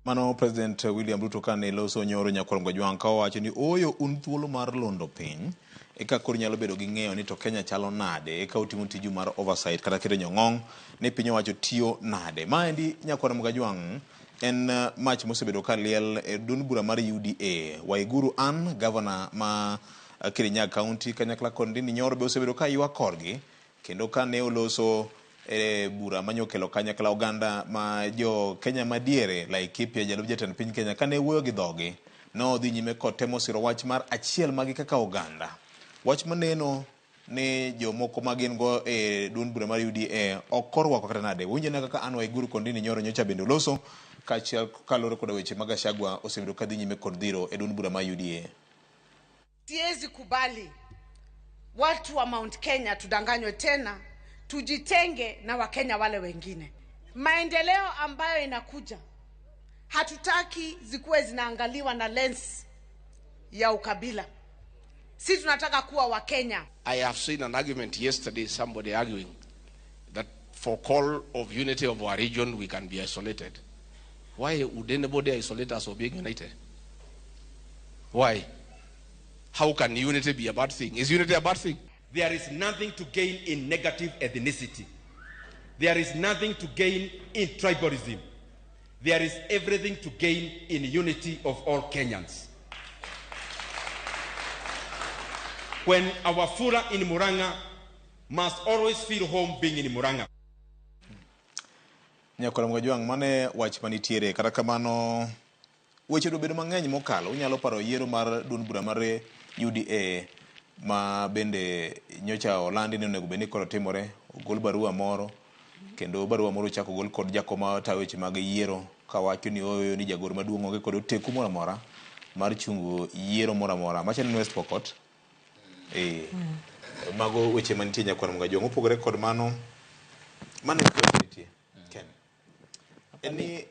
Mano President William Ruto kane loso nyoro Nyakwar Ngwajwang' ka owacho ni ooyo un thuolo mar londo piny eka koro nyalo bedo gi ng'eyo ni to Kenya chalo nade eka utimo tiju mar oversight kata keto nyong'ong' ni piny owacho tiyo nade. Maendi Nyakwar Mgajwang' en mach mosebedo ka liel e duond bura mar UDA. Waiguru Ann, gavana ma Kirinyaga County kanyakla kod Ndindi Nyoro be osebedo ka ywak korgi Kendo ka ne oloso e bura ma nyokelo kanyakla oganda ma jo Kenya madiere, Laikipia, jalup jatend piny Kenya ka ne wuoyo gi dhogi, nodhi nyime kod temo siro wach mar achiel magi kaka oganda. Wach maneno ni jomoko ma gin go e duond bura mar UDA ok orwako kata nade. Winj ane kaka Anne Waiguru kod Ndindi Nyoro nyocha bende oloso kaachiel kaluwore koda weche ma Gachagua osebedo ka dhi nyime kod dhiro e duond bura mar UDA. Siwezi kubali watu wa Mount Kenya tudanganywe tena, tujitenge na Wakenya wale wengine. Maendeleo ambayo inakuja hatutaki zikuwe zinaangaliwa na lens ya ukabila. Si tunataka kuwa Wakenya. I have seen an argument yesterday, somebody arguing that for call of unity of our region, we can be isolated. Why would anybody isolate us for being united? Why? How can unity be a bad thing? Is unity a bad thing? There is nothing to gain in negative ethnicity. There is nothing to gain in tribalism. There is everything to gain in unity of all Kenyans. When our Fura in Murang'a must always feel home being in Murang'a. Nyakwar Mgajwang', mane wach manitiere. Kata kamano, weche obedo mang'eny mokalo. Unyalo paro yiero mar duond bura mar UDA ma bende nyocha olandi ni onego bed ni koro timore. Ogol barua moro kendo barua moro ochak ogol kod jakom matayo weche mag yiero kawacho ni ooyo ni jagoro maduong' onge kod oteku moro amora mar chungo yiero moro amora. Machalo ni West Pokot. Eh, mago weche mantie nyakwar Mgajwang'. Mopogore kod mano, mano e weche mantie. Ken. En ni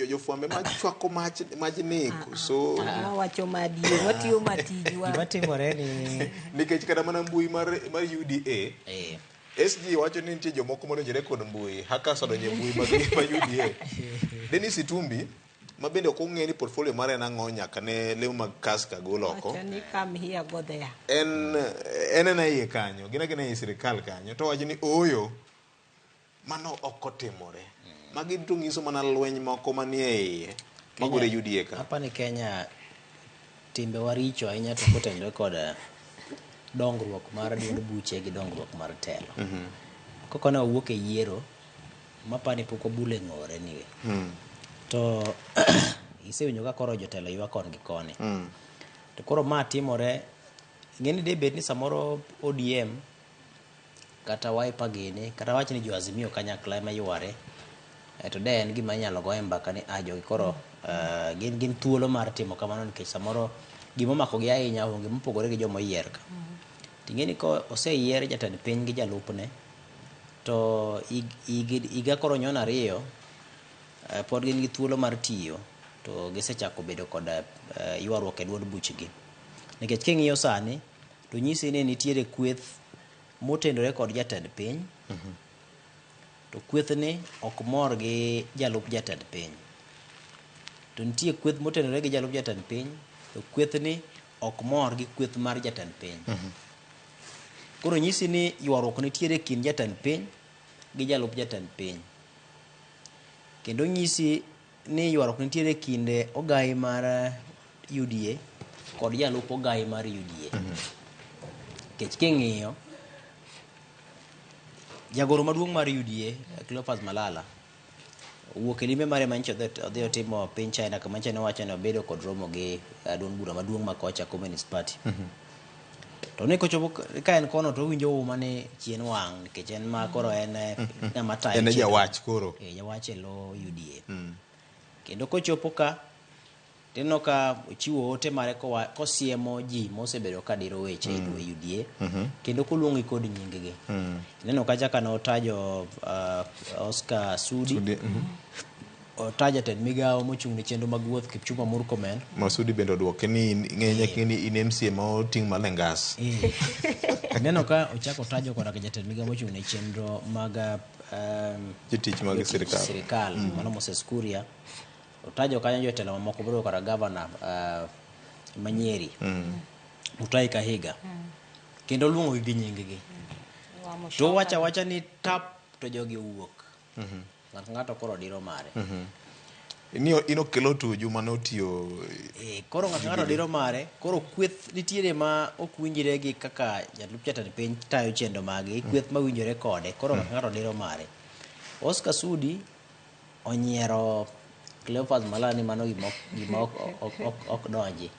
jofwambe ma chwako mach majni koso Wawacho madier, watiyo matijwa. Gima timore ni nikech kata mana mbui mar UDA SG wacho ni nitie jomoko modonjore kod mbui hackers odonjo e mbui mag ma UDA. Dennis Itumbi ma bende ok ong'e ni portfolio mare en ang'o nyaka ne lemo mag Kaska gol oko. Wacho ni come here, go there. En en ena iye kanyo, gin agina ei sirikal kanyo to wacho ni ooyo mano ok otimore. Magi duto nyiso mana lweny moko manie iye magore UDA ka. Apa ni Kenya timbewa richo ahinya to kotenore kod dongruok mar duond buche gi dongruok mar telo. Koko ne wawuok e yiero, mapani pok wabule ng'ore anyway. To isewinjo ka koro jotelo ywak kon gi koni. To koro ma timore, ing'e ni debed ni samoro ODM kata Wiper gini, kata wach ni jo Azimio kanyakla ema yware, to de en gima inyalo goye mbaka ni ah jogi koro gin gin thuolo mar timo kamano nikech samoro gima omakogi ahinya onge mopogore gi joma oyier ka. Ting'e ni ko oseyier jatend piny gi jalupne, to higa koro nyono ariyo, pod gin gi thuolo mar tiyo to gisechako bedo kod ywaruok e duond buchgi. Nikech king'iyo sani, to nyisi ni nitiere kweth motenore kod jatend piny, to kwethni ok mor gi jalup jatend piny. To nitie kweth motenore gi jalup jatend piny, to kwethni ok mor gi kweth mar jatend piny. Koro nyisi ni ywaruok nitiere e kind jatend piny gi jalup jatend piny. Kendo nyisi ni ywaruok nitiere e kind ogai mar UDA kod jalup ogai mar UDA. Nikech king'iyo, jagoro maduong' mar UDA, Cleophas Malala, owuok e limbe mare manyocha odhi otimo piny China kama nyocha nowacho ni obedo kod romo gi duond bura maduong' ma kocha Communist Party. To ni kochopo ka en kono to owinjo uma ni chien wang' nikech en ma koro en ng'ama tayo En e jawach koro. Eh, jawach e lo UDA. Kendo kochopo ka tineno ka ochiwo ote mare kowa, kosiemo ji mosebedo ka diro weche mm. e UDA kendo koluongi kod nying-gi. Ineno kacha ka notajo Oscar Sudi, Sudi, otajo jatend migawo mochung' ne chenro mag wuoth Kipchumba Murkomen. Masudi bende oduoke ni ng'eny ng'e ni in MCA ma oting' malo e ngas. Ineno ka ochako otajo koda ka jatend migawo mochung' ne chenro mag Jotich mag jotich sirikal. sirikal mano Moses Kuria. Otajo kanyo jotelo mamoko biro kata gavana ma Nyeri Mutahi Kahiga kendo oluongogi gi nying-gi. To owacho awacha ni tap to jogi owuok. Ng'ato ng'ato koro diro mare. Ni in okelo tuju mane otiyo Koro ng'ato ng'ato diro mare. Koro kweth nitiere ma ok winjre gi kaka jalup jatend piny tayo chenro mage, kweth mawinjore kode. Koro ng'ato ng'ato diro mare. Oscar Sudi onyiero Cleophas Malala ni mano gima ok donji.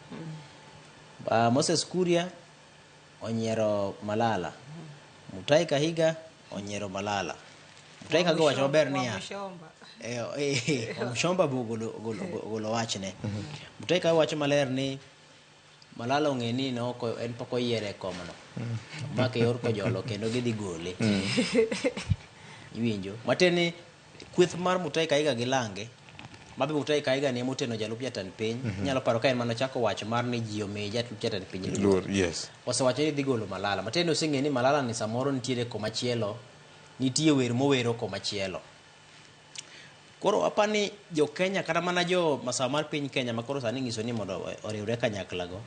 Moses Kuria onyiero Malala. Mutahi Kahiga onyiero Malala. Mutahi Kahiga owacho maber niya, Wamuchomba be ogolo wachne. Mutahi Kahiga wacho maler ni Malala ong'e ni en pok oyiere e komno. Omake yor kojolo kendo gidhi gole. Iwinjo? Matiende ni kweth mar Mutahi Kahiga gi lange, mabe Mutahi Kahiga ni emoteno jalup jatend piny. Inyalo paro ka en mane ochako wacho mar ni ji omi jalup jatend piny luor. Yes. Osewacho ni dhi golo Malala. Matiende ni oseng'e ni Malala ni samoro nitiere komachielo, nitie wer mowero komachielo. Koro apa ni jo Kenya kata mana jo masawa mar piny Kenya ma koro sani nyiso ni mondo oriwre kanyakla go,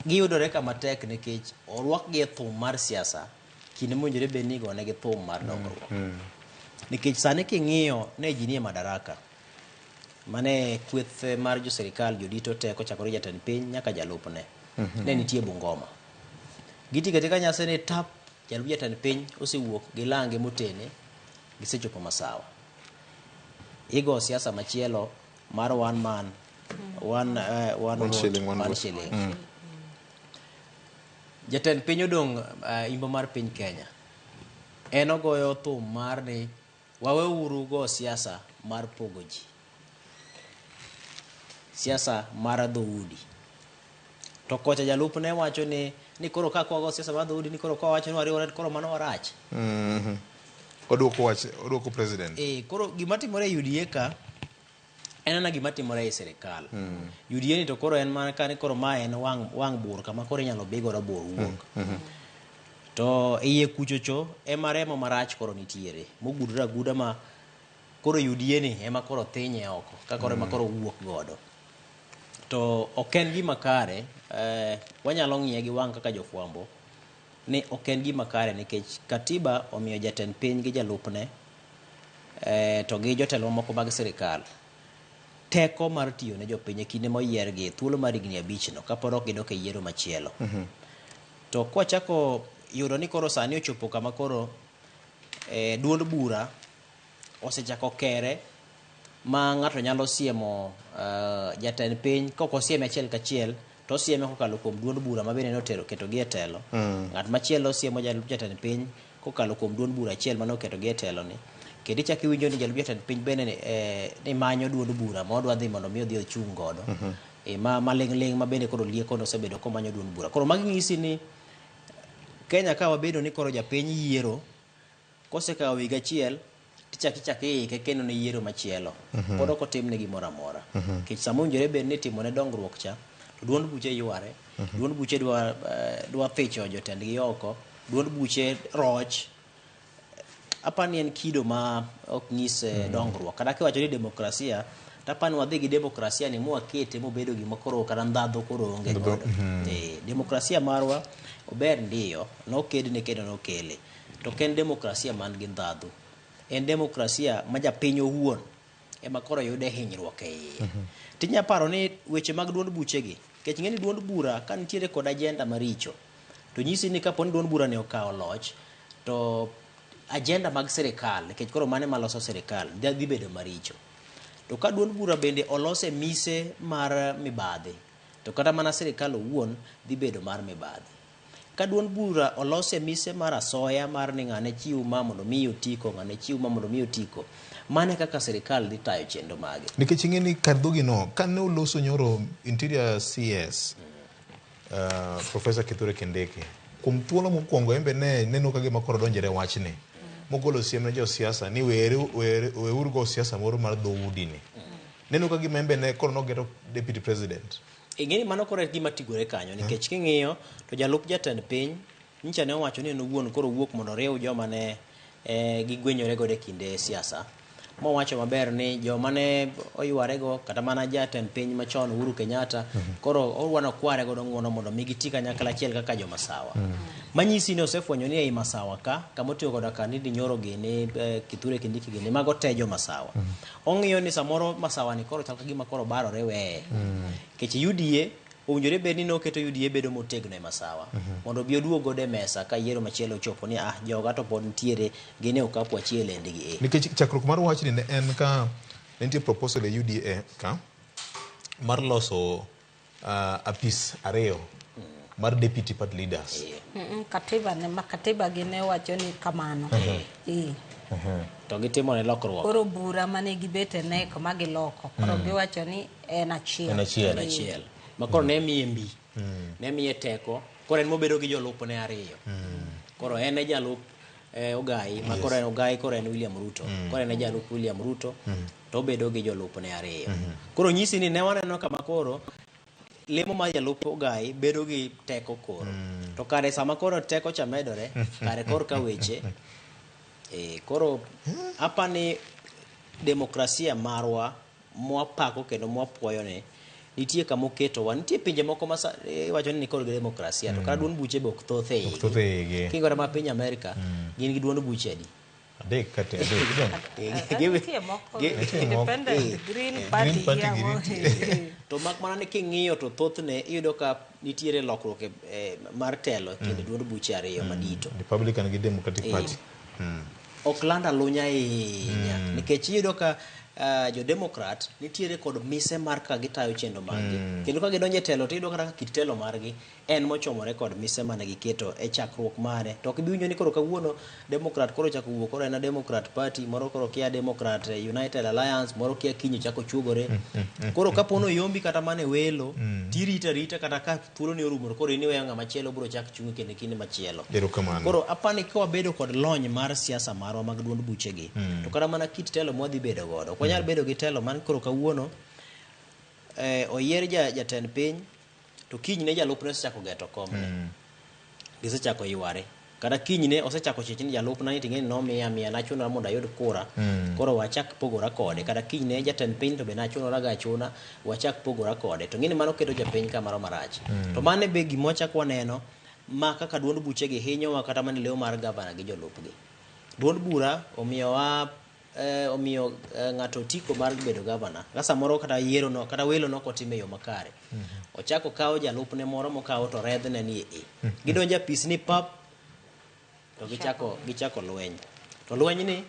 giyudore kama tek nikech orwakgi e thum mar siasa kinde mowinjore bed ni igonegi thum mar dongruok. Nikech sani king'iyo ne ji nie madaraka, mane kweth mar jo sirikal jodito te kochakore jatend piny nyaka jalupne, ne nitie Bungoma. Gitigo atika nyasi ni tap jalup jatend piny osewuok gi lange motene, gisechopo Masawa. Igo siasa machielo mar one man, one One vote, shilling, one one vote. shilling. Jatend piny odong' imbo mar piny Kenya. En ogoyo thum mar ni waweuru go siasa mar pogo ji. Siasa mar dhoudi. To kocha jalupne wacho ni koro ka kwago siasa mar dhoudi ni koro kwa wacho ni wariwore koro mano warach. Oduoko wach, oduoko president. Koro gima timore e UDA ka en ana gima timore e sirikal. UDA ni to koro en mana ka ni koro ma en wang' bur kama koro inyalo bigodo bur wuok. To iye kuchocho ema remo marach koro nitiere. Mogudore aguda ma koro UDA ni ema koro thinye oko, ka koro ema koro wuok godo. To ok en gima kare, wanyalo ng'iye gi wang' kaka jofwambo, ni ok en gima kare nikech katiba omiyo jatend piny gi jalupne, to gi jotelo mamoko mag sirikal teko mar tiyo ne jopiny e kinde moyiergi thuolo mar higni 5 no kapod ok gidok e yiero machielo. To kwachako yudo ni koro sani ochopo kama koro duond bura osechako kere ma ng'ato nyalo siemo jatend piny kok osieme achiel kachiel to osieme kokalo kuom duond bura ma bende notero ketogi e telo. Ng'at machielo siemo jalup jatend piny kokalo kuom duond bura achiel mane oketogi e telo ni. Kendo ichako iwinjo ni jalup jatend piny bende ni manyo duond bura ma odwa dhi mondo mi odhi ochung' godo. Ma ling' ling' ma bende koro lieko nosebedo komanyo duond bura. Koro magi nyisi ni Kenya ka wabedo ni koro japiny yiero kosekawo higa achiel tichak ichak iike kendo ne yiero machielo. Pod ok otimne gimoro amora. Nikech sama owinjore bed ni itimone dongruok cha, to duond buche yware, duond buche dwa thicho jotendgi oko, duond buche roch. Apani en kido ma ok nyis dongruok. Kata kiwacho ni demokrasia, to apani wadhi gi demokrasia ni mwakete mobedo gima koro kata ndhadhu koro onge godo. Demokrasia marwa ober ndiyo, nokedne kendo nokele. To ok en demokrasia man gi ndhadhu. En demokrasia ma japiny owuon ema koro yude hinyruok e iye. Tinya paro ni weche mag duond buchegi, nikech ing'e ni duond bura ka nitiere kod agenda maricho, to nyisi ni kapo ni duond bura ni okawo loch, to agenda mag sirikal, nikech koro mane maloso sirikal, dhi bedo maricho. To ka duond bura bende olose mise mar mibadhi, to kata mana sirikal owuon dhi bedo mar mibadhi. Ka duond bura olose mise mar asoya mar ni ng'ane chiw ma mondo mi otiko, ng'ane chiw ma mondo mi otiko, mane kaka sirikal dhi tayo chenro mage. Nikech ing'e ni kar dhogi no, kane oloso nyoro Interior CS, Professor Kithure Kindiki, kuom thuolo mokwongo en be ne neno ka gima koro donjore wachni. Mogolo siem ne josiasa ni weuru go siasa moro mar dhoudi ni. Neno ka gima en be ne koro nogeto deputy president. Ing'e ni mano koro en gima tigore kanyo, nikech king'iyo to jalup jatend piny nyicha ne owacho ni en owuon koro owuok mondo oriw joma ne gigwenyore godo e kinde siasa. Mowacho maber ni joma ne oywarego kata mana jatend piny machon Uhuru Kenyatta koro odwa nokware godo ng'uono mondo mi giti kanyakla achiel kaka jomasawa. Manyisi ni osefwenyo ni ei Masawa ka kama otiyo koda ka Ndindi Nyoro gini, Kithure Kindiki gini, mago te jomasawa. Ong'iyo ni samoro Masawa ni koro chal ka gima koro barore weye. Nikech UDA owinjore bed ni noketo UDA bedo motegno e Masawa mondo obi oduog godo e mesa ka yiero machielo ochopo ni ah joga to pod nitiere gin e okapu achiel endgi e. Nikech chakruok mar wachni ne en ka ne nitie proposal e UDA ka mar loso apis ariyo mar deputy party leaders. Katiba ne ma katiba gi ne wacho ni kamano. To gitimo ne lokruok. Koro bura mane gibet e NEC ma giloko. Koro giwacho ni en achiel. En achiel. En achiel. Ma koro ne miye mbi. Ne miye teko. Koro en mobedo gi jolupne ariyo. Koro en e jalup Ogai, ma koro en Ogai, koro en William Ruto. Koro en e jalup William Ruto, to obedo gi jolupne ariyo. Koro nyisi ni ne waneno kama koro lemo mar jalup Ogai bedo gi teko koro. To kare sama koro teko cha medore, kare kor ka weche koro apani demokrasia marwa mwapako kendo mwapuoyo ni nitie kama oketowa. Nitie pinje moko ma iwacho ni nikod demokrasia to kata duond buche be ok thoth e igi. Ok thoth e igi. King'iyo ma piny Amerika, gin gi duond buche adi? Adek kata adek. Nitie moko. Independent, Green Party. Green Party gi nitie. To mak mana ni king'iyo to thothne iyudo ka nitiere lokruok mar telo e kind duond buche ariyo madito. Republican gi Democratic Party. Ok land alunya ahinya. Nikech iyudo ka jo Democrat nitiere kod mise mar kaka gitayo chenro margi. Kendo ka gidonjo e telo to iyudo kata ka kit telo margi en mochomore kod mise mane giketo e chakruok mare. To ok ibi winjo ni koro kawuono Democrat koro ochako wuok, koro en a Democrat Party, moro koro kia Democrat United Alliance, moro kia kiny ochako chuogore. Koro kapo ni oyombi kata mana e welo, tirito arita kata ka thuolo ni orumo, koro in iweyo ng'ama chielo biro chak chung' kendo kinde machielo. Erokamano. Koro apani ka wabedo kod lony mar siasa marwa mag duond buchegi, to kata mana kit telo mwadhi bedo godo, ok wanyal bedo gi telo man koro kawuono oyier jatend piny to kinyne jalupne osechako geto komne. Gisechako yware. Kata kinyne osechako chich ni jalupna ni ting'eni nomiya miya nachunora mondo ayud kura. Koro wachak pogora kode. Kata kinyne jatend piny to be nachunora ga achuna wachak pogora kode. To ng'eni mano keto japiny kamoro marach. To mano be gima wachak waneno ma kaka duond buchegi hinyowa kata mana leo mar gavana gi jolupgi. Duond bura omiyowa omiyo ng'ato otiko mar bedo gavana. Ka samoro kata yiero no, kata welo no ok otime e yo makare. Ochako kawo jalupne moro mokawo to redhne ni e. Gidonjo e apis ni pap to gichako lweny. To lweny ni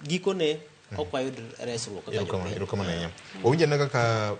gikone ok wayud resruok kaka jopiny. Erokamano ahinya. Wawinjo ane kaka